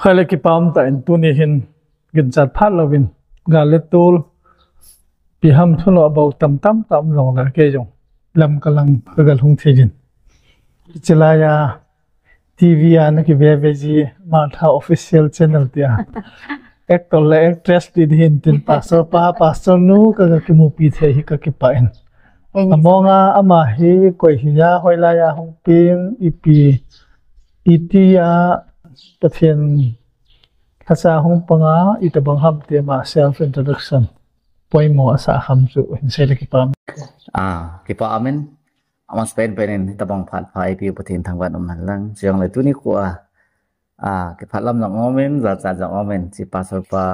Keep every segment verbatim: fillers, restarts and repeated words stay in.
Ahile kipah um tah in tuni hin ginchat phat louvin gal le tol, ipi ham thunoh bou tamtah um jongle kei jong lamka lang ka galhung thei jin. Hiche laiya TV a na kive ve ji Martha Official Channel tia actor le actress ti ding hin tin, pastor pa, pastor nu ka, ka kimupi thei hi ka kipah in. Amonga ama hi koi hiya, hoilaiya hung peng, ipi, itia Pathen lhacha hung panga, itobang ham ti ama self introduction poimo asah ham chu hin seile kipah um. Kipah um in, amasapen pen in hitobang phat pha eipeu Pathen thangvah in um hen lang. Chujongle tuni khoa kipah lam jong um in, jachat jong um in, hiche pastor pa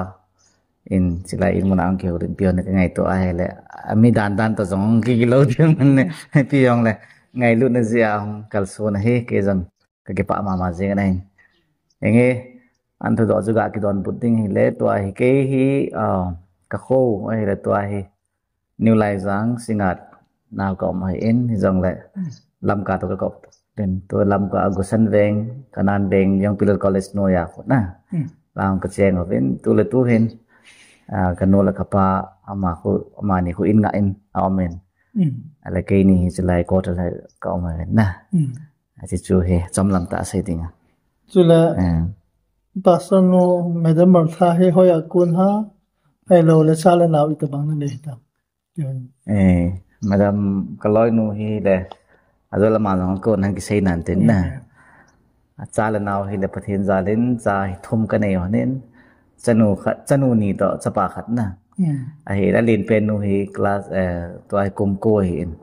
in chulai in muna ahung kihoulim piu na kangaito ahile, ami dandan toh jong kigilou ding man ne, ipi jongle ngailutna jeh a hung kalson ahi, kei jong kakipah mama jing ahi. Henge, an thudoh chu ga kidonbut ding hile, tua hi kei hi kakho ahile tua hi New Laijang, Singngat nao ka um ahin, hijongle Lamka toh kakop in, tu Lamka a Goshen Veng, Canaan Veng, Young Pillar College noiya khu na lang kacheng uvin, tuletu hin kanu le kapa, ama khu, amani khu in ngah in aum in. Ahile keini hi chulai quarter a ka um ahin na. Hiche chu hi chomlam tah sei dinga. Chule Pastor nu, Madam Martha hi hoiya kon ham, ahiloule cha le nao itobang nanei hitam? Madam kaloinu hile, ajol ama jong kon hang kisei nan tin na. Cha le nao hile Pathen jal in cha hi thum kanei hon in, chanu ni toh chapa khat na. Ahile alenpen nu hi class, tua hi kum ko ahin.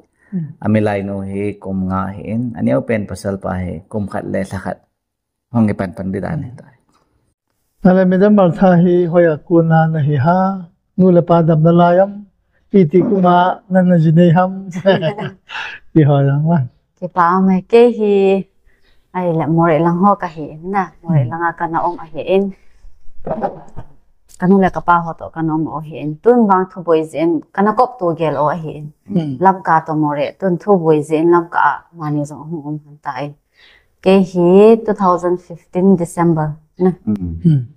Amilai nu hi kum nga ahin, aneopen pasal pa hi kum khat le lha khat hung kipan pan ding dan ahitai. Ahile Madam Martha hi hoiya kon a nahi ham, nu le pa damna lai am, iti kum a nana jinei ham, ti ho jong lang. Kipah um e, kei hi ahile Moreh lang ho kahin na, Moreh langa kana um ahin, kanu le kapa ho toh kana um u ahin, tun vang thuboi jeh in kana kopto gel u ahin, Lamka toh Moreh, tun thuboi jeh in Lamka a amani jong ahung um hon tan. Kei hi two thousand fifteen December na,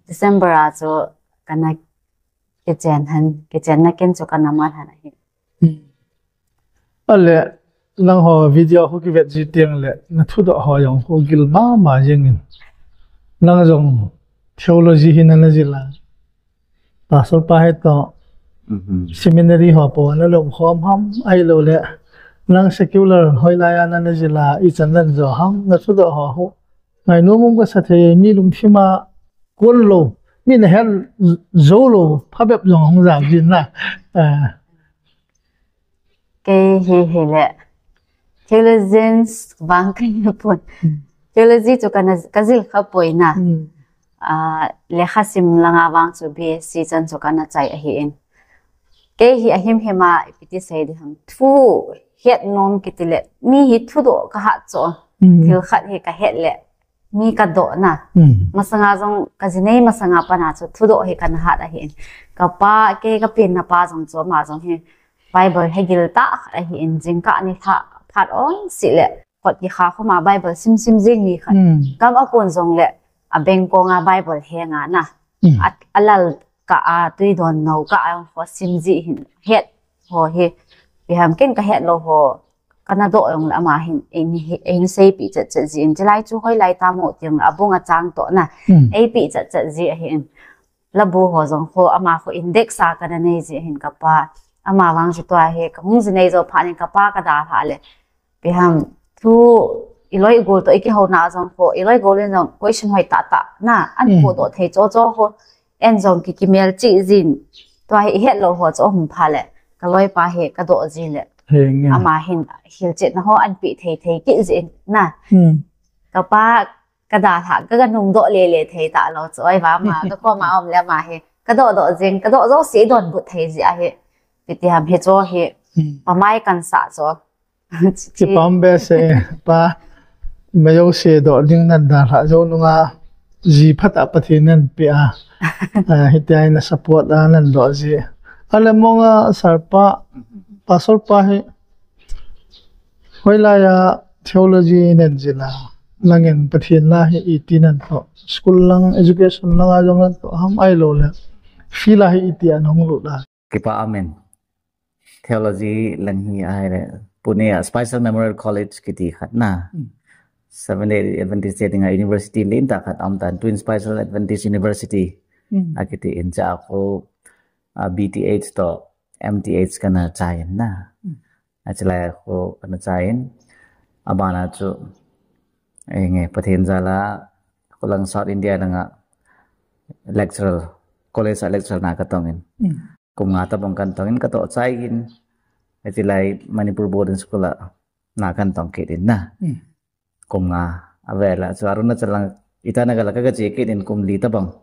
December a chu kana kichen hon, kichenna kin chu kana man hon ahi. Ahile nangho video khu kivet ji tengle nathudoh ho jong khu gil mama jengin, nang jong theology hi nana jil a, pastor pa hitoh seminary ho po nalom khom ham, ahiloule nang secular hoilaiya nana jil a, ichan nan jo ham, nathudoh ho khu ngainom um kasa thei, mi lungthim a kon lou, mi nahet jou lou phabep jong hung jao jin na. Kei hi hile theologian vang kahipon, theology chu kajil khapoi na. Lekhasim langa vang chu BSc chan chu kana chai ahin, kei hi ahimhim a ipi ti sei ding ham, thu het nom kiti le mi hi thudoh kahat chu, thil khat hi kahet le mi kadoh na, masanga jong kajinei masanga pana chu thudoh hi kana hat ahin, kapa, kei kapenna pa jong chu ama jong hi Bible hegil tah khat ahin, jingkah nilhah phat onseh le kot kikha khoma Bible simsim jing mi khat, gam akon jongle abeng konga Bible henga na, alal kah a, twi don nou kah a jong khu sim ji hin, het ho hi, ipi ham, ken kahet lou ho kana doh jongle ama hin eina seipeh chetchet jin, chulai chu hoilai tam o ti jongle abung achang toh na, eipeh chetchet ji ahin, labu ho jong khu ama khu index a kana nei ji ahin kapa, ama vang chu tua hi kahung jinei jou phat in kapa kadalhah le, ipi ham, thu iloi igol toh ikihouna jong khu, iloi igol in jong question hoi tahtah na, an podoh thei chocho khu, en jong kikimel cheh jin, tua hi ihet lou ho chu ahung phat le, kaloipa hi kadoh ji le, ama hin hilchetna ho anpeh thei thei kit jin na, kapa kadalhah, kaga nungdoh lele thei talou chu, ahivang ama kakoma aum le ama hi kadoh doh jing, kadoh jouse idonbut thei ji ahi, ipi ti ham, hicho hi pamai kansah chu. Kipah um behseh pa, ima jouse doh ding nan dalhah jou nunga, ji phatah Pathen nanpeh a, hitia hi na support a nandoh ji. Ahile monga sir pa, pastor pa hi hoilaiya theology nan jil a, langin Pathen la hi iti nan toh, school lang, education lang a jong nan toh ham, ahilou le field a hi iti a nahung lut a? Kipa amen. Theology lang hi ahile Pune a Spicer Memorial College kiti khat na. Hmm. Seventh Day Adventist te dinga university lentah khat aum tan, Twin Spicer Adventist University. Hmm. Akiti in, chua khu, a, B Th toh M Th kana chai in na. Hmm. Achulai khu kana chai in. Abana chu, eh, nge, Pathen jal a, khulang South India langa lecturer, college a lecturer na katong in. Hmm. Kum nga tabang katong in, katoh chai in. Achulai Manipur Boarding School a na katong kit in na. Hmm. Kum nga avel a chu Arunachal lang Itanagar la kaga che kit in kum li tabang.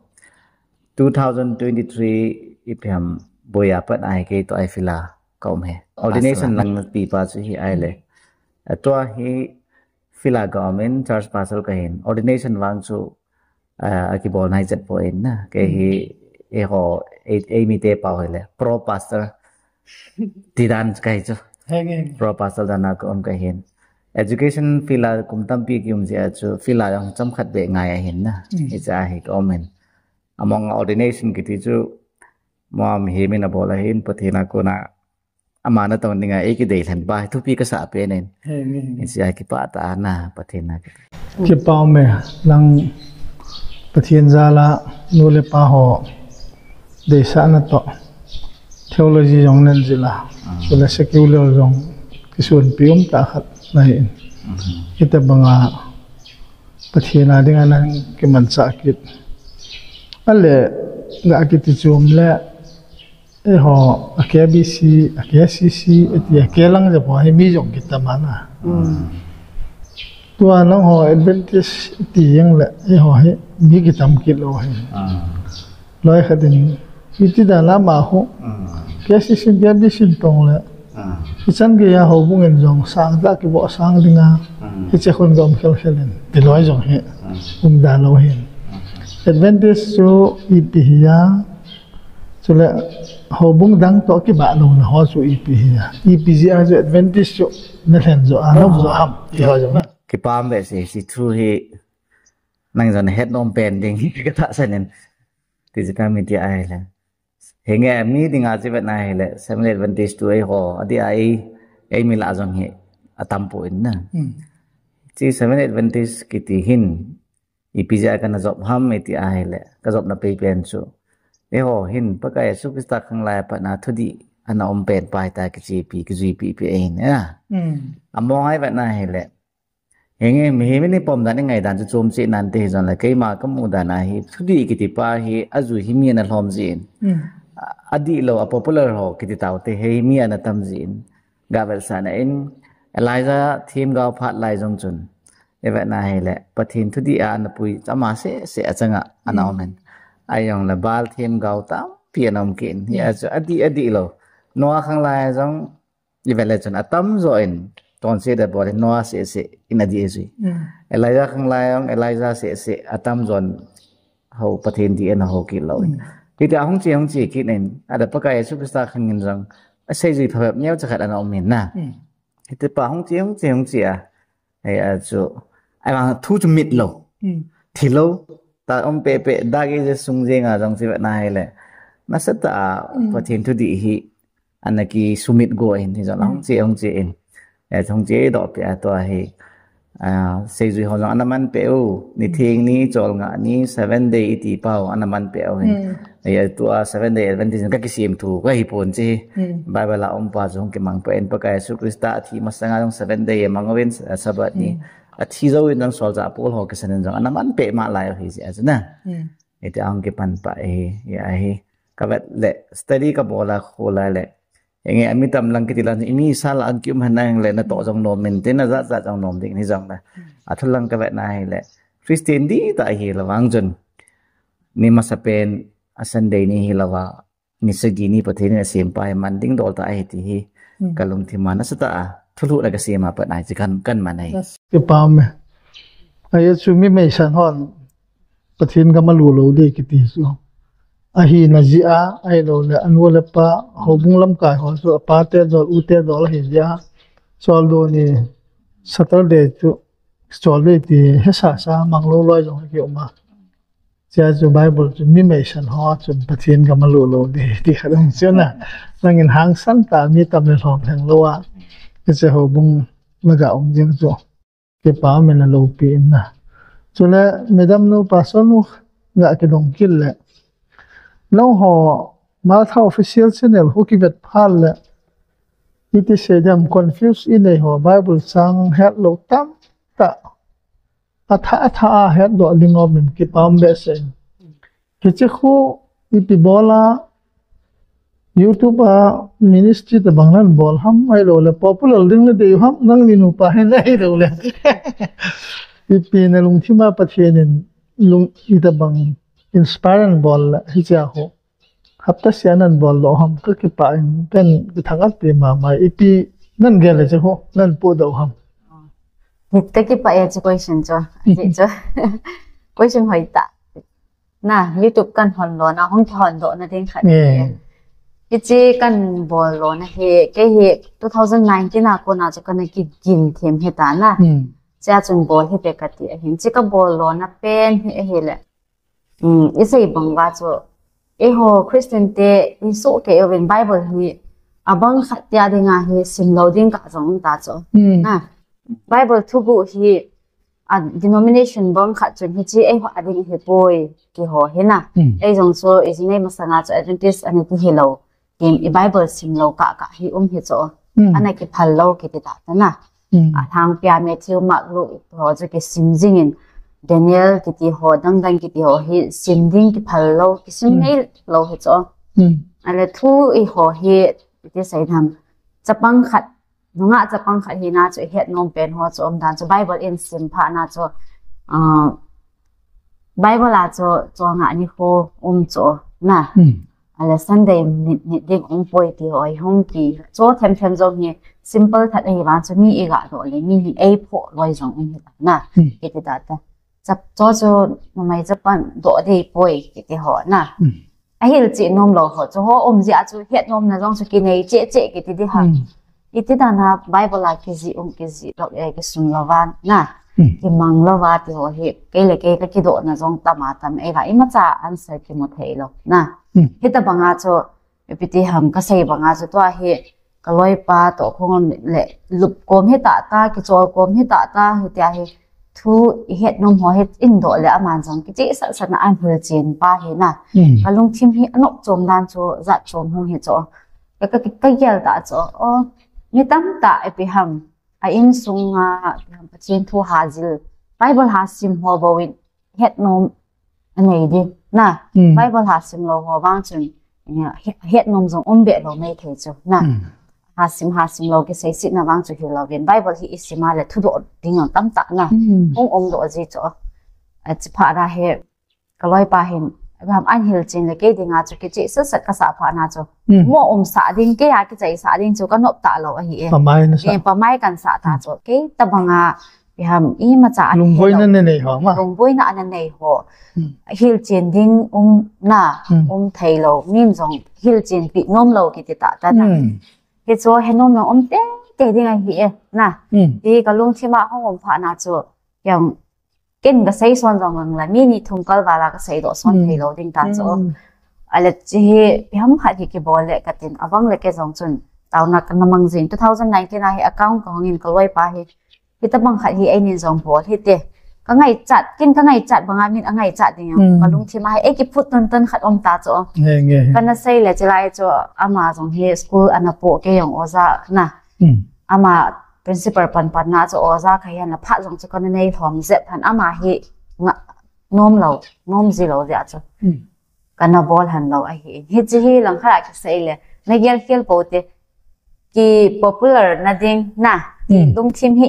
Two thousand twenty-three ipi ham boi a pat a hi kei toh a field a ka um e. Ordination lang napi pa chu hi ahile. Atua hi field a ka um in, church pastor kahin. Ordination vang chu, ah, akibol nai chet poi na. Kei hi, eiho, ei, eimi te pao hile pro pastor ti dan kahi chu. Henge. Pro pastor dan a ka um kahin. Education field a kum tampi ki um jeh a chu field a jong chomkhat beh ngai ahin na. Hmm. Hiche a hi ka um in. Among ordination kiti chu, mo mihem in abol ahin, Pathen a kona ama natong dinga eikidei lhen pa hi thupi kasah pen in. Henge, henge. Hiche a kipah tah a na Pathen a kipah. Kipa um e, nang Pathen jal a nu le pa ho deisahna toh theology jong nan jil a. Ah. Chule secular jong kisunpi um tah khat nahin. Mhm. Hitabang a Pathen a dinga nang kimanchah kit. Ale, ga kiti chu um le, eiho, a K B C, a K C C, iti a kelang jep ho hi mi jong kitam a na. Hmm. Tua nangho Adventist ti jeng le, eiho hi mi kitam kit lou hi. Ah. Loi khat in, iti dan a ama ho. Hmm. K C C, K B C in tong le. Ah. Hichan gei a houbung in jong sang tah kivoh sang ding a. Hmm. Hiche khun ga um khel khel in. Ti loi jong hi. Hmm. Um da lou hin. Hmm. Adventist chu ipi hi a. Chule houbung dang toh kibah louna ho chu ipi hi a. Ipi jeh a chu Adventist chu na lhen jo a, na um jo ham. Ti ho jong na. Kipa um behseh, hiche thu hi nang jong nahet nom pen ding hi katahsan in. Ti jeh a mi ti ahile. Henge, mi dinga chu vet na hile, Seventh Day Adventist tu eiho, adeh a ei, eimi lah a jong hi atam poi na. Hmm. Hiche Seventh Day Adventist kiti hin, ipi jeh a kana jop ham iti ahile, kajopna pen chu, eiho hin Pakai Jesu Christa khanglai a pat na thudih ana um pen pa hita kichepi, kijuipi pi ahin, ya. Hmm. Among a ivet na hile, henge, mihem in ipom dan, ingai dan chu chom cheh nante, hijongle keima kamu dan a hi thudih kiti pa hi ajui hi mi ana lhom jin. Hmm. A, adih lou, a popular ho kiti taute hi mi ana tam jin. Gavetsahna in, Elijah themgao phat lai jong chun, ivet na hile, Pathen thudih a ana pui, ama seh seh achang a ana um in. Ahijongle Baal themgao tampi ana um kit in. Hia chu adih, adih lou. Noah khanglai a jong, ivet le chun atamjo in, tonset abol in Noah seh seh in adih jui. Hmm. Elijah khanglai a jong, Elijah seh seh atamjon ho Pathen dih ana ho kit lou in. Hmm. Hitia hung che, hung che kit in, ada Pakai Jesu Christa khang in jong, aseijui phabep neocha khat ana um in na. Hmm. Hitipa hung che, hung che, hung che a. Hia chu, ahivang thu chu mit lou. Hmm. Thi lou. Tah um pehpeh, dak ijat sung jenga jong chu ivet na hile, nasatah a, hmm, Pathen thudih hi ana kisumit go in, hijongle, hmm, hung che, hung che in. Hia chu hung che doh peh a tua hi, a, seijui ho jong ana manpeh u, ni, hmm, theng ni, cholngah ni, Seventh Day iti pau ana manpeh u hin. Hmm. Hia tua Seventh Day Adventist in kakisem thu kahi pon che. Hmm. Bible a um pa chu hung kimang peh in, Pakai Jesu Christa athi masanga jong Seventh Day amang uvin, a, Sabbath ni. Hmm. Athi jouvin jong solchah Paul ho kisan in jong ana manpeh ma lai u hi jeh a chu na. Hmm. Hiti a hung kipan pa hi, hia hi. Kavet le, study kabol a khol a le. Henge, ami tam lang kiti lang, imi sa la an kium hen na hile, natoh jong nom in, tin ajat jat jong nom ding hijongle. Hmm. Athu lang kavet na hile, Christian dihtah ihi lou vang chun, ni masapen a Sunday ni hilou a, ni sagi ni Pathen in asem pa hi man ding dol tah ahi ti hi, hmm, kalungthim a nasatah a thulhuhna kasem a pat ahi chu kan, kan man ahi. Yes. Kipa um e. Ajeh chu mi meisan hon Pathen gam a lut lou ding kiti chu ahina jeh a, ahilou le anu le apa, houbung lamkai ho chu apa te jol, u te jol ahi jeh a, choldo ni Saturday chu Chol le ti hesa sa mang lo loi jong ki um a. Chia chu Bible chu mi mei san ho chu Pathen gam a lo lo de ti khat um chu na. Nangin hangsan ta mi tam le hlom theng lo a. Hiche houbung na ga um jing chu. Kipa min a lo pi in na. Chule madam nu pastor nu ga kidong kit le. Nangho Martha official channel hu kivet phat le. Iti sei dem confuse i nei ho Bible chang het lo tam ta. Atha atha a het lo ding om in kipa um behseh. Kichi khu ipi bol a YouTube a ministry tabang nan bol ham ahilou le popular ding le dei ham nangni nupa hin ahilou le. Ipi na lungthim a Pathen in lung itabang inspire an bol le hichea ho. Hapta sia nan bol lo ham ka kipa in pen kithang at pi mama ipi nan gel le che ho nan pu do ham. Te kipa e chu question chu. Ati chu. Question hoi ta. Na, YouTube kan hon lo na, hong hon lo na ding khat. Eh. Hichi kan bol lo na hi, kei hi two thousand nineteen a kona chu kana kigin them hi ta na. Hmm. Chia chun bol hi te kati ahin. Chi ka bol lo na pen hi, hi le. Hmm, i sei bang va chu. Eiho Christian te, i so ke uvin Bible hi, abang khat tia dinga hi, sim lo ding ka jong ta chu. Hmm. Na, Bible thugu hi, a denomination bang khat chun hichi eiho a ding hi poi ti ho hi na. Hmm. Ei jong chu i jinei masanga chu Adventist ani ti hi lo. Tin i Bible sim lo ka ka hi um hi chu. Hmm. Ana kiphal lo kiti ta ta na. Hmm. A thang pia Matthew Mark Luke ho chu kisim jing in Daniel kiti ho dang dang kiti ho hi sim ding kiphal lo kisim hmm. Nei lo hi chu. Hmm. Ale thu i ho hi ti sei nam. Chapang khat Nungah chapang khat hina chu i het nom pen ho chu um dan chu Bible in sim pha na chu uh, Bible a chu chonga ni ho um chu na. Hmm. Ale Sunday nit nit ding um poi ti ho i hung ki. Chu them them jong hi simple that ahi vang chu mi i ga do le mi hi ei pho loi jong um hi ta na. Hmm. Kiti ta ta. Chap cho chu numei chapan do dei poi kiti ho na. Hmm. Ahil chi nom lo ho chu ho um ji a chu het nom na jong chu kinei che che kiti di ha. Hmm. Iti dan a Bible a kiji um kiji lo e kisum lo van na. Hmm. Kimang lo va ti ho hi kei le kei ka kido na jong tam a tam e va imacha answer kimu thei lo na. Hmm. Hita banga chu ipi ti ham ka sei banga chu tua hi ka loipa to khong le lup kom hi ta ta kichol kom hi ta ta hi tia hi thu i het nom ho hi in do le aman jong kichi sa sa na an hil chin pa hi na. Hmm. Ka lungthim hi anok chom dan chu jat chom hung hi chu ka ka ka gel ta chu o mi tam ta ipi ham a in sung a ipi ham Pathen thu ha jil Bible ha sim ho bo in het nom anei di na. Hmm. Bible ha sim lo ho vang chun het nom jong um be lo mai thei chu na. Hmm. Ha sim ha sim lo kisei sit na vang chu hi lo vin Bible hi i sim a le thu do ding ang tam ta na. Hmm. Ong ong do ji chu. A chi pha ra he ka loi pa hin Abraham an hil chin le kei dinga chu kichi sat sat ka sa pha na chu. Hmm. Mo um sa ding kei a kichai sa ding chu ka nop ta lo ahi e. Pamai na sa. E pamai kan sa ta chu kei ta banga Ipi ham imacha ana lungboi na nei ho ma. Lungboi na ana nei ho. Hmm. Hil chin ding um na, hmm. Um thei lo, min jong hil chin pi nom lo kiti ta ta na. Hmm. Hi chu he nom na um te te ding ahi e na. Hmm. Ti ka lungthim a hong um pha na chu. Yang ken ka sei son jong ang la mi ni thum kal vala ka sei do son hmm. Thei lo ding ta chu. Hmm. Ale chi hi ipi ham khat hi kibol le ka tin avang le ke jong chun. Tau na ka na mang jing two thousand nineteen a hi account ka hong in ka loi pa hi. Hita bang khat hi einin jong bol hite. Ka ngaichat, kin ka ngaichat banga min a ngaichat ding ang. Hmm. Ka lungthim a hi, ei kiphut ton ton khat om ta chu. Nge, nge. Kana sei le chilai chu ama jong hi school ana po ke jong oja na. Hmm. Ama principal pan pan na chu oja ka hian la phat jong chu kana nei lhom jep han ama hi nga nom lo, nom ji lo dia chu. Hmm. Kana bol han lo ahi. Hichi hi langkhat a kisei le. Na gel khel po te. Ki popular na ding na. Hmm. Lungthim hi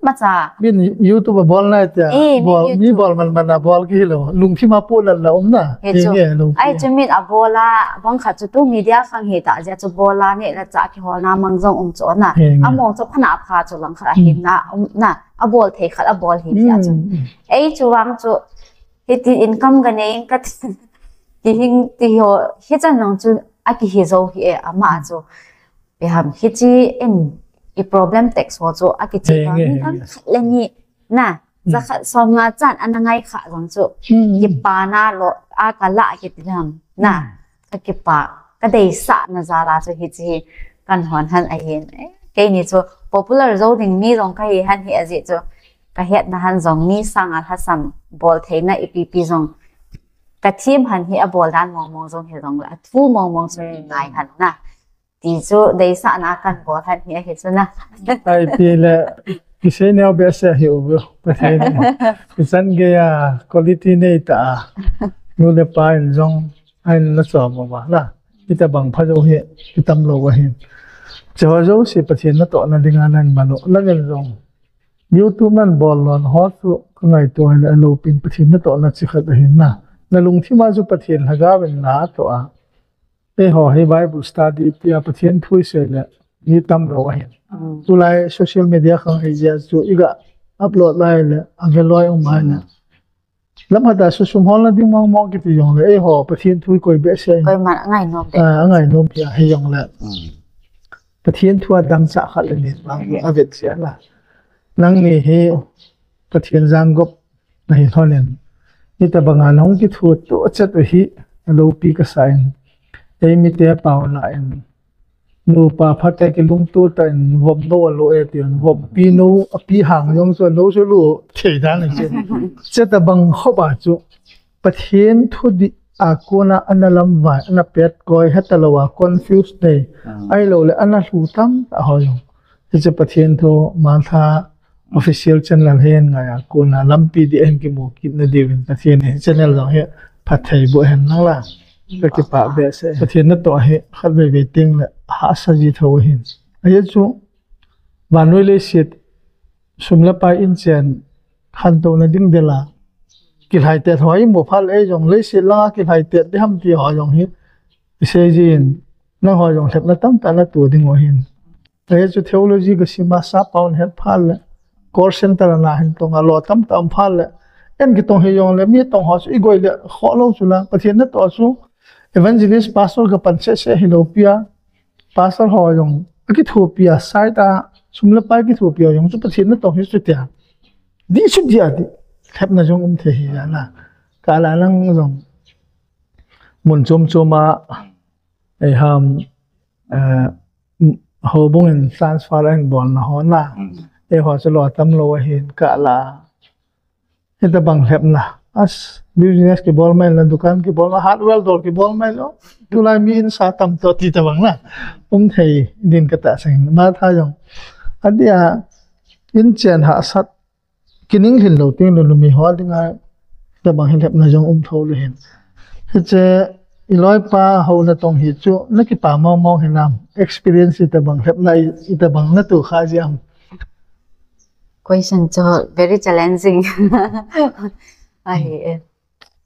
imacha. Min YouTube a bol na tia. Eh, bol, mi bol man man a bol ki lo. Lungthim a po la la um na. He chu. Ai chu min a bol a bang khat chu tu media khang hi ta ja chu bol a ne la cha ki hol na mang jong um chu na. He, nge. A mong chu phana pha chu langkhat a hi na um na. A bol thei khat a bol hi ja chu. Hmm. Ei chu wang chu Hiti income ka nei ka ti hing ti ho hi chan jong chu a ki hi zo hi e ama chu. Ipi ham hichi in i problem tax ho chu a ki chi ka ni ang le ni na. Jakhat somnga chan ana ngai kha jong chu. Kipana lo a kala kiti ham. Na. Ka kipa, ka deisahna jal a chu hiche hi kan hon hon ahin. Eh, keini chu popular jo ding mi jong kahi hon hi ajeh chu. Ka hetna hon jong mi sanga lhasam bol theina ipi pi jong ka thim hon hi abol dan mong mong jong hi jong la. Athu mong mong chu ngai hon na. Ti chu deisahna kan bol hon hi ahi chu na. Ai ti le, kisei neo behseh hi u, Pathen. Ichan geiya quality nei ta a. Nu le pa in jong, ahin na chom uva la. Hitabang pha jo hi, kitam lou ahin. Hiche ho jouse Pathen natohna dinga nahin man u, nangin jong. YouTube nahin bol lon ho chu, ka ngaito le, alopi in Pathen natohna chi khat ahin na. Na lungthim a chu Pathen Lhagao in na atoh a. Eiho hi Bible study tia Pathen thu isei le, mi tam lou ahin. Tulai social media khang hi jeh chu iga upload lai le, ave loi um mai le. Lamkhat a susum holna ding mong mong kiti jong le, eiho Pathen thu ikoi behseh in. Koiman angai nom be. Ah, angai nom pia hi jong le. Pathen thu a dangchah khat le ni, vang hi avet sia la. Nangni hi Pathen jangop nahi lhonin. Hitabanga nahung kithu tu chet u hi, alopi kasa in. Eimite pao la in. Nupa phate kilungto ta in, vop no alo e tin, vop pi no, api hang jong chu, no chu lu thei dan a chu. Hitabang khop a chu. Pathen thudih a kona ana lamvai, ana pet koi, heta lou a confuse nei. Ahilou le, ana lhu tam tah ho jong. Hiche Pathen thu Martha official channel hi ngai a kona lampi dih ahin kimu kit na diuvin Pathen in channel jong hi phatthei boh hen lang la. Ka kipah behseh. Pathen natoh hi khatvei vei teng le hahsa ji tho ahin. Ajeh chu vannoi leiset sum le pai inchen khantouna ding dela. Kilhai tet ho imu phat le ei jong leiset langa kilhai tet ding ham ti ho jong hi. Isei jin nangho jong lhepna tamtah natoh ding u ahin. Ajeh chu theology ka sima sap pau nahet phat le, call center a nahin tong a lo tamtah um phat le, en kitong hi jong le, mi tong ho chu igoi le, kholou chu la, Pathen natoh chu, evangelist, pastor ka pan seh seh hilou pia, pastor ho jong, akithopi a, side a, sum le pai kithopi a jong chu Pathen natoh hi chu tia. Di chu dia di, lhepna jong um thei hi ja na. Ka la lang jong, mun chom chom a, Ei ham, eh, m-, houbung in transfer ahin bolna ho na. Eiho chu lo tam lo ahin ka la. Hitabang lhepna. As business kibol mai la, dukan kibol mai, hardware dol kibol mai lo. Tulai mi in sa tam to ti tabang na. Um thei din ka tahsan. Martha jong. Adia, inchen hahsat kining lhin lou teng le, numei ho dinga, tabang hi lhepna jong um tho le hin. Hiche, i loipa ho natong hi chu, na kipa mong mong hinam, experience itabang lhepna i, itabang natoh kha jeh ham. Question chu very challenging. Ahi e.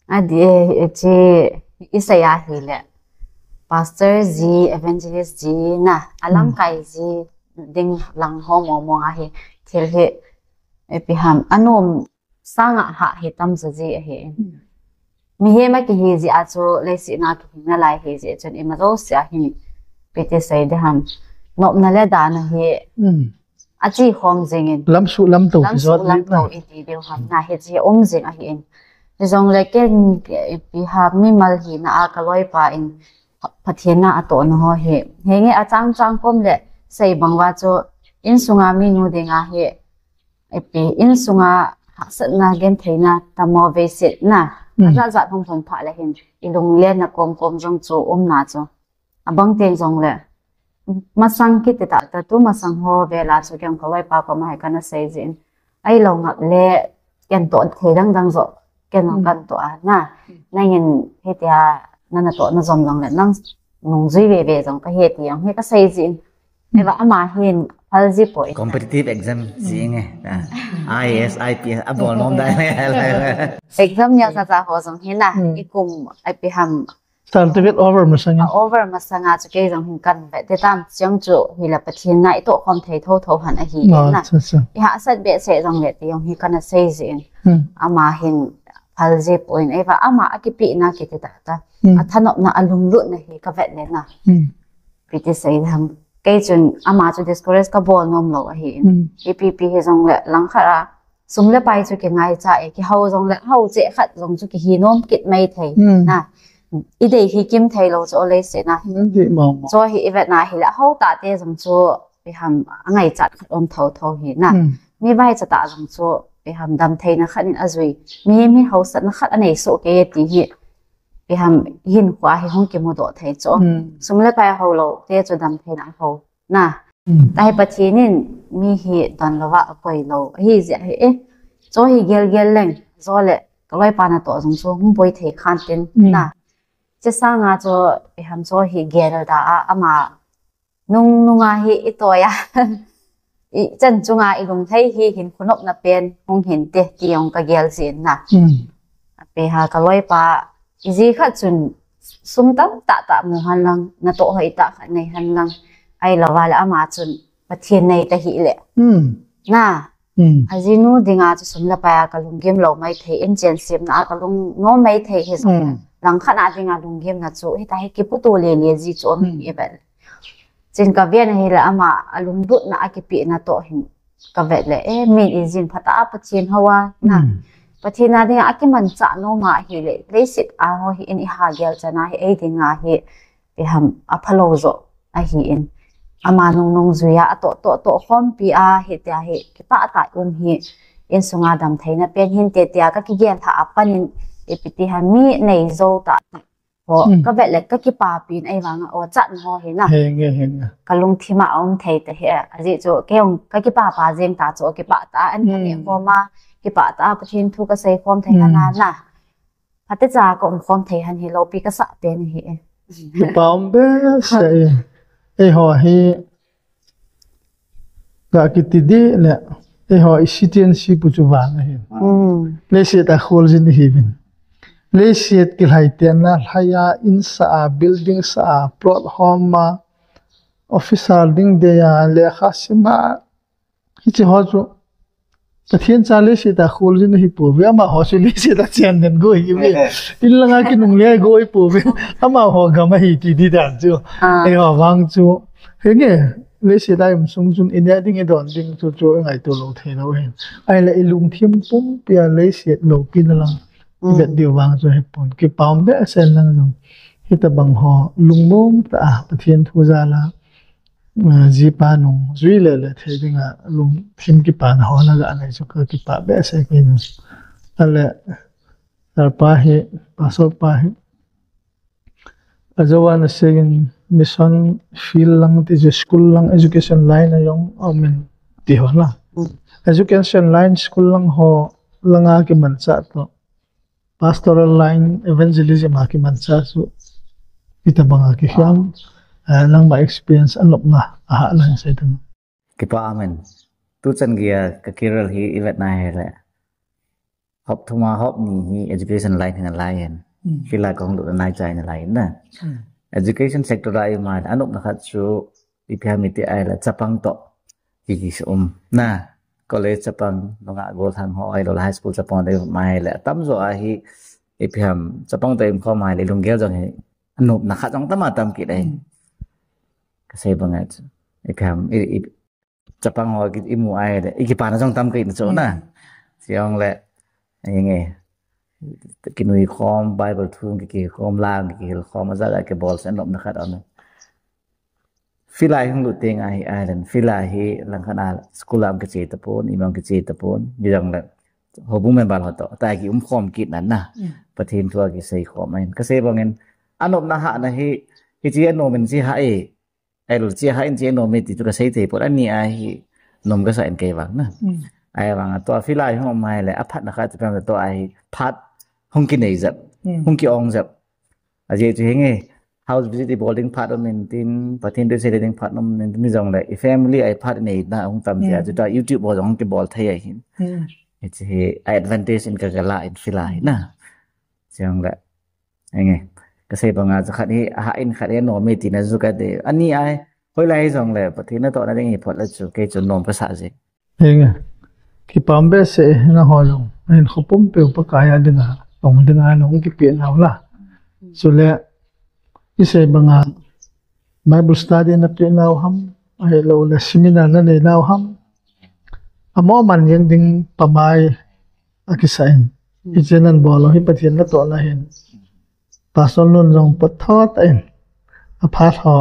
Adi e, hiche, isei a hile. Pastor ji, evangelist ji, na, alamkai ji, ding lang ho mong mong ahi, thil hi, ipi ham, anom sanga hah hi tam jo ji ahi. Mihem a kihi jeh a chu, leiset a kihi nalai hi jeh chun, ima jouse a hin, ipi ti sei ding ham, nopna le dan ahi, achi khom jing in. Lamsuh lamto lamsuh lamto iti diu ham, na hiche um jing ahi in. Hijongle ken, ipi ham, mimal hina a ka loipa in, Pathen na atohna ho hi. Henge achang chang kom le, sei bang uva chu, insunga minu dinga hi, ipi, insunga hahsatna gentheina, tamo veisetna, ajat jat hung hung pha le hin, ilunglen na kom kom jong chu, umna chu. Abang teng jongle, masang kiti tah tah tu masang ho vel a chu ken ka loipa koma hi kana sei jin. Ahilou ngap le, ken toh thei dang dang jo, ken jong kan toh a na. Nangin hitia nana toh na jom jongle, nang nungjui ve ve jong kahi ti jong hi ka sei jin. Eiva ama hin phal ji poi. Competitive exam ji nge. Ah, I A S, I P S, abol nom dai. Exam neo cha cha ho jong hi na, ikum, ipi ham, Certificate over masanga. A over masanga chu kei jong hin kan ve te tam chiang chu hila Pathen na itoh khom thei tho tho han ahi na. Iha sat behseh jongle ti jong hi kana sei jin. Ama hin phal ji poi in eiva ama akipehna kiti tah tah. Athanopna alunglutna hi ka vet le na. Ipi ti sei ham. Kei chun ama chu discourage ka bol nom lou ahi in. Ipi pi hi jongle langkhat a Sum le pai chu kingaicha e, kihou jong le hou cheh khat jong chu kihi nom kit mai thei. Hmm. Na. I dei hi kim thei lou chu leiset na. Hmm, dei mong mong. Chu hi i vet na hi le hou tah te jong chu ipi ham angaichat khat um tho tho hi na. Hmm. Mi vaicha tah jong chu ipi ham damtheina khat in ajui. Mi, mi hausatna khat anei soh kei ti hi. Ipi ham hinkho hi hung kimudoh thei chu. Hmm. Sum le pai hou lou te chu damtheina hou. Na. Hmm. Tahi Pathen in mi hi don louva akoi lou. Ahi jeh hi e. Chu hi gel gel leng. Chu le ka loipa natoh jong chu hung boi thei khan tin. Hmm. Na. Chesanga chu ipi ham chu hi gel da a ama nung nunga hi i toiya. I chan chunga i lunglhai hi hin khonopna pen hung hin te ti jong ka gel jin na. Hmm. Ape ha ka loipa i ji khat chun sum tamtah tah mu hen lang, natoh hoitah khat nei hen lang. Ahilouva le ama chun Pathen nei tahih le. Hmm. Na. Hmm. Ajinu dinga chu sum le pai a ka lunggim lou mai thei, inchen semna a ka lungnom mai thei hi jong. Hmm. Langkhat a dinga lunggimna chu hitahi kiputo lele ji chu um. Hmm. I vet. Chun ka vet na hi le ama alungdotna a kipehna toh hin ka vet le, eh, min i jin phatah a Pathen hou a na. Hmm. Pathen a dinga akimanchah nom a hi le, leiset a ho hi in i ha gel chan a hi ei dinga hi ipi ham aphalou joh ahi in. Ama nung nung jui a atoh toh toh khompi a hitia hi kipah tah um hi insunga damtheina pen hinte tia ka kigel lhah a pan in ipi ti ham mi nei jou tah tah. Ho, hmm, ka vet le ka kipapi in ahivanga, o, chan ho hi na. Henge, henge. Ka lungthim a um thei tahih. Ajeh chu, kei jong ka kipapa jeng ta chu, kipah tah a, an ka, hmm, neh khom a, kipah tah a, Pathen thu ka sei khom thei, hmm, na, na. Phatecha ka um khom thei hen hi loupi ka sah pen hi e. Kipa um behseh e. Eiho hi, Ga kiti ding le, eiho i citizen si pu chu vang ahi. Mm. Leiset a kholjin ihiuvin. Leiset kilhai tenna, lhai a, in sa a, building sa a, plot hom a, officer ding dei a, lekha sim a, hiche ho chu. Pathen cha leiset a kholjin ihi pouve, amaho chu leiset a chen den go ihiuve. In langa kinungle go ihi pouve. Amaho gam ahi ti ding dan chu. Ah. Eiho vang chu. Henge, leiset a i um sung chun i neh ding i don ding chu chu i ngaito lou thei lou ahin. Ahile i lungthim pumpi a leiset loupina lang. Mm. I vet diu vang chu hepon. Kipa um behseh lang jong. Hitabang ho lungmong tah a Pathen thu jal a. Eh, jipa nungjui le le thei dinga lungthim kipana ho la ga ngai chu ka kipa behseh kei nu. Ale, sir pa hi, pastor pa hi. Ajovan a second mission field lang ti chu school lang education line a jong aum in ti ho la. Mm. Education line school lang ho langa kimanchah toh. Pastoral line evangelism a kimanchah chu. Hitabang a kihiam, eh, nangma experience anopna, aha lang sei tang. Kipa amen. Tuchan geiya ka career hi i vet na hile. Hop thum a hop ni hi education line hi nalai hen. Hmm. Field a kahung lut nai chai nalai na. Hmm. Education sector a i um a, anopna khat chu ipi ham iti ahile chapang toh. Ki ki um. Na, college chapang, nunga golhang ho ahilou le high school chapang dei um ahile. Atamjo a hi ipi ham chapang toh i um khom ahile lunggel jong hi. Anopna khat jong tam a tam kit ahi. Hmm. Ka sei bang a chu. Ipi ham, i, i, Chapang ho ki imu ahile, i kipana jong tam kei na chu na. Mm. Chule, henge, kinui khom, Bible thu ki, kikhom, lang ki, kikhom, aja ja kibol se nopna khat aum. Field a hung lut teng ahi, ahile, field a hi langkhat a school a kiche tapon, ima kiche tapon, hijongle, houbung member ho toh, tah ki um khom kit nan na. Mm. Pathen thu a kisei khom ahin. Ka sei bang in, anopna hahna hi, hiche anom in hiche ha e, Ahilou, hiche ha in hiche nom e ti chu ka sei thei pon, ani a hi nom ka sa in kei vang na. Mm. Ahivang a tua field a hung um ahile, aphatna khat chu pem le tua hi phat hung kinei jep, mm, hung ki-ong jep. Ajeh chu henge, house visit i bol ding phat um in tin, Pathen thu sei ding phat um in tin, hijongle, i family a phat nei na hung tam jeh a, mm, chu tua YouTube ho jong hung kibol thei ahin. Mm. Hiche hi advantage in ka, ka la in field a hi na. Hijongle, Henge. Ka sei banga chu khat hi, aha in khat hi, nom e tina chu ka ti. Ani a, hoilai jongle, Pathen natohna ding hi phot le chu, kei chu nom ka sa jing. Henge. Kipa um behseh, nangho jong. Ahin khopum peu Pakai a dinga, tong dinga, nahung kipe nau la. Chule, i sei banga, Bible study na pe nau ham, ahilou le seminar na nei nau ham. Amo man jeng ding pamai akisa in. Hiche nan bol u hi Pathen natohna ahin. Pastor Lun jong phat tho tah in. Aphat ho.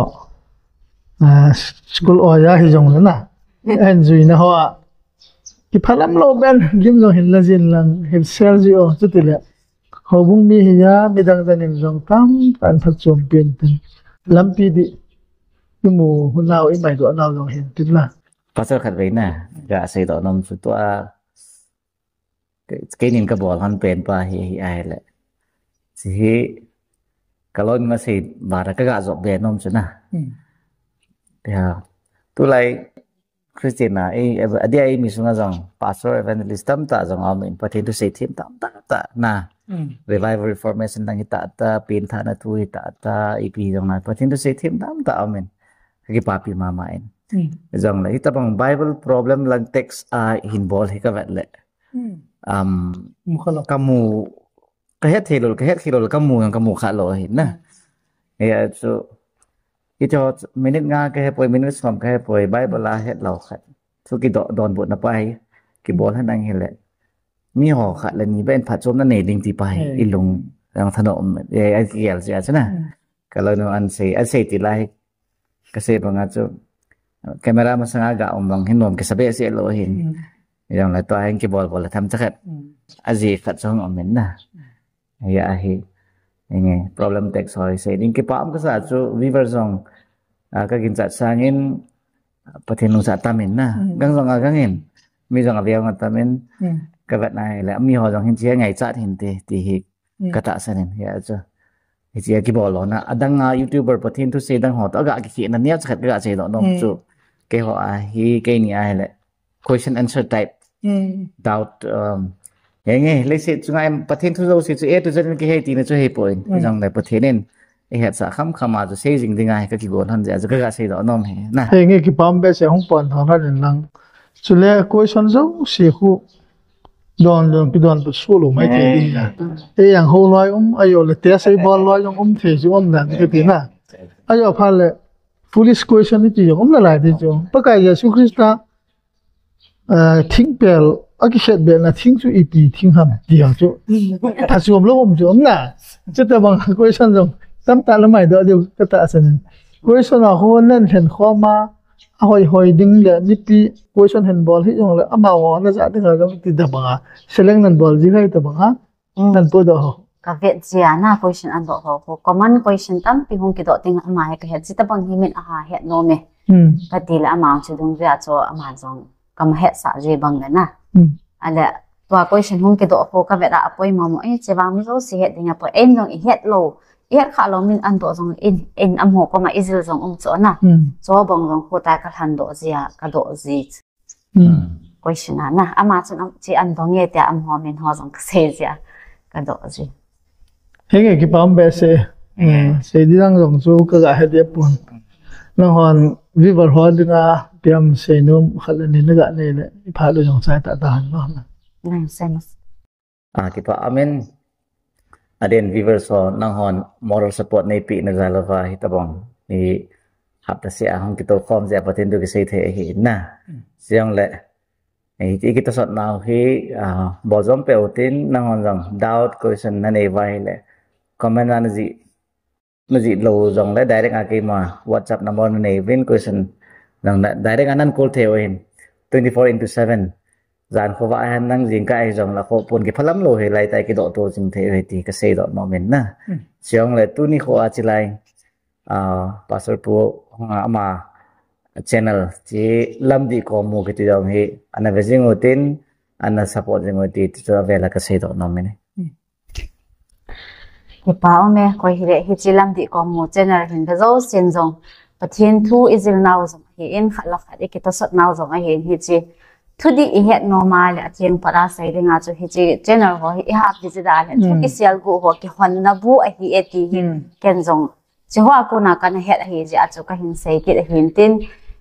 Ah, school oja hijongle na. Ahin juina ho a. Kiphalam lou ben, gim jong hin la jin lang, hin share ji o, chutile. Houbung mi hi a, midang dang in jong tamtah in phatchom pen tin. Lampi dih. Imu hunau, imaidoh nau jong hin tin la. Pastor khatvei na, gasei doh nom chu tua. Ke-, keinin kabol hon pen pa hi, hi ahile. Hiche hi, kaloi in asei bana kaga jop be nom chu na. Hmm. Ya. Tulai Christian na, eh, eh, adia eimi sunga jong, pastor, evangelist tamtah jong aumin, Pathen thusei them tamtah tah na. Hmm. Revival reformation lang hi tah tah, pengthahna thu hi tah tah, ipi jong na, Pathen thusei them tamtah aumin. Kakipapi mama in. Hmm. Jongle, hitabang Bible problem lang text a hin bol hi kavet le. Hmm. Um, Mu kha lou. Kamu, kahet thei lou, kahet thei lou, kamu jong kamu kha lou ahi na. Hmm. Ya, chu, hiche ho, minute nga kahe poi, minute som kahe poi, Bible a het lou khat. Chu kidoh, donbutna pa hi, kibol hen lang hile. Mi ho khat le ni ben phatchomna nei ding ti pa hi, Hmm. Ilung, jong thanom, eh, akigel jia chu na. Hmm. Kaloi nu an sei, an sei ti lai, Kasei banga chu, camera masanga ga um bang hin nom kisa behseh lou hin. Hmm. Jongle tua hin kibol bol le themcha khat. Hmm. Ajeh khat chu hung um in na. Hmm. Hia hi. Inge, problem text ho hi sei ding kipa um kasa chu viewer jong, ah, kaginchat sangin Pathen lungset atam in na. Hmm. Gang jong agang in. Mi jong aveng atam in. Hmm. Kavetna hile, mi ho jong hin chi ngaichat hinte, ti hi. Hmm. Katahsan in, hia chu. Hiche a kibol lona. Adang a YouTuber Pathen thusei dang ho toh, aga kikhehna neocha khat kaga seidoh nom Hmm. chu. Keiho a hi, keini a hile. Question answer type. Hmm. Doubt, um, henge, leiset chunga Pathen thu jouse chu A to Z in kihei tina chu hipoi. Hmm. Jongle Pathen in. Ihetsah khamkham a chu sei jing dinga hi kakigol hon jeh a chu kaga seidoh nom hi. Na. Henge, kipa um behseh hung pon thon hon in lang. Chule question jouse khu. Don, don, kidonbut soh lou mai thei ding na. Ei jong ho loi um, ajo le test ei bol loi jong um thei chu um dan kati na. Ajo phat le foolish question iti jong um nalai ti chu. Pakai Jesu Christa, eh, thingpel, akikhet be na thing chu ipi thing ham ti jong chu. Phatchom lou um chu um na. Chutabang question jong tamtah le maidoh diu katahsan in. Question a ho nan lhen khom a, ahoi hoi ding le mipi question hin bol hi jongle amaho najah dinga jong ti tabang a. Select nan bol ji hai tabang a. Hmm. Nan podoh ho. Kavet jia na question adoh ho. Common question tampi hung kidoh ding ama hi kahet ji tabang hi min aha het nom e. Hmm. Kati le ama chu dungjui a chu ama jong kamahetsah ji bang le na. Hmm. Ale tua question hung kidoh ho kavet a apoimo mo. Eh, hiche vang mi jouse het ding apoi. Ei jong ihet lou. Ihet kha lou min adoh jong in, in amaho koma ijil jong um chu na. Hmm. Chu bang jong khu ta kalhan doh jia, kadoh ji. Hmm. Question a na. Ama chun am, chi an dong e tia amaho min ho jong kasei jia, kadoh ji. Henge kipa um behseh. Hmm. Sei ding dang jong chu kaga he dia pon. Nanghon viewer ho dinga ipi ham seinom khat le ni naga nei le ipha lou jong chai tah tah hen mo. Nang sei mas. Ah, kipa amen. Aden viewers ho, nanghon moral support neipeh na jal uva hitabang hi hapta seh a hung kitou khom jeh a Pathen thu kisei thei ahi na. Chujongle, eh, hi kitosot nau hi, ah, bol jom peh utin, nanghon jong doubt question nanei uva ahile comment a najih najih lou jongle direct a keima WhatsApp number nanei uvin, question jong na direct a nan call thei u ahin, twenty four into seven. Jan khovah ahin nang jingkah ahi jongle kho pon kiphalam lou hilai tah kidoh to jing thei u ahi ti kasei doh nom in na. Hmm. Chujongle tuni kho a chilai, ah, Pastor Pu, ah, ama channel chi Lamdih Komu kiti jong hi ana ve jing utin, ana support jing utin ti chu avel a kasei doh nom in. Hmm. Kipa um e, koi hile hiche Lamdih Komu channel hin ve jousen jong Pathen thu ijil nau jong ahin, khat le khat ikitosot nau jong ahin, hiche thudih ihet nom a le atheng pat a sei dinga chu hiche channel ho hi ihap ding chu da le, thu Hmm. kisel gu ho kihonna bu ahi e ti hi Hmm. ken jong Chuho a kona kana het ahi jeh a chu kahin sei kit ahin tin,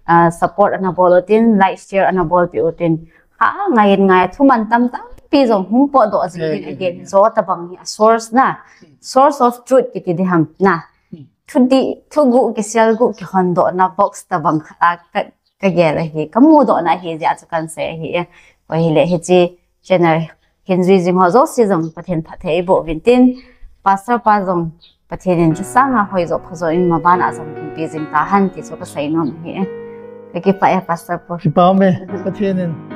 ah, support ana bol utin, like, share ana bolpeh utin. Ha, ngai in ngai, thuman tampi jong hung potdoh jing in again. Jotabang hi a source na, source of truth kiti ding ham na. Thudih, thuguh, kisel guh, kihondohna box tabang khat a ka, kagel ahi, kamudoh na ahi jeh a chu kahin sei ahi. Koi hile hiche channel hin jui jing ho jouse jong Pathen phatthei eiboh uvin tin, Pastor pa jong Pathen in chasanga hoijo phajo in maban a jong hinpe jing tahen ti chu kasei nom ahi. Kakipah e Pastor pu. Kipa me, Pathen in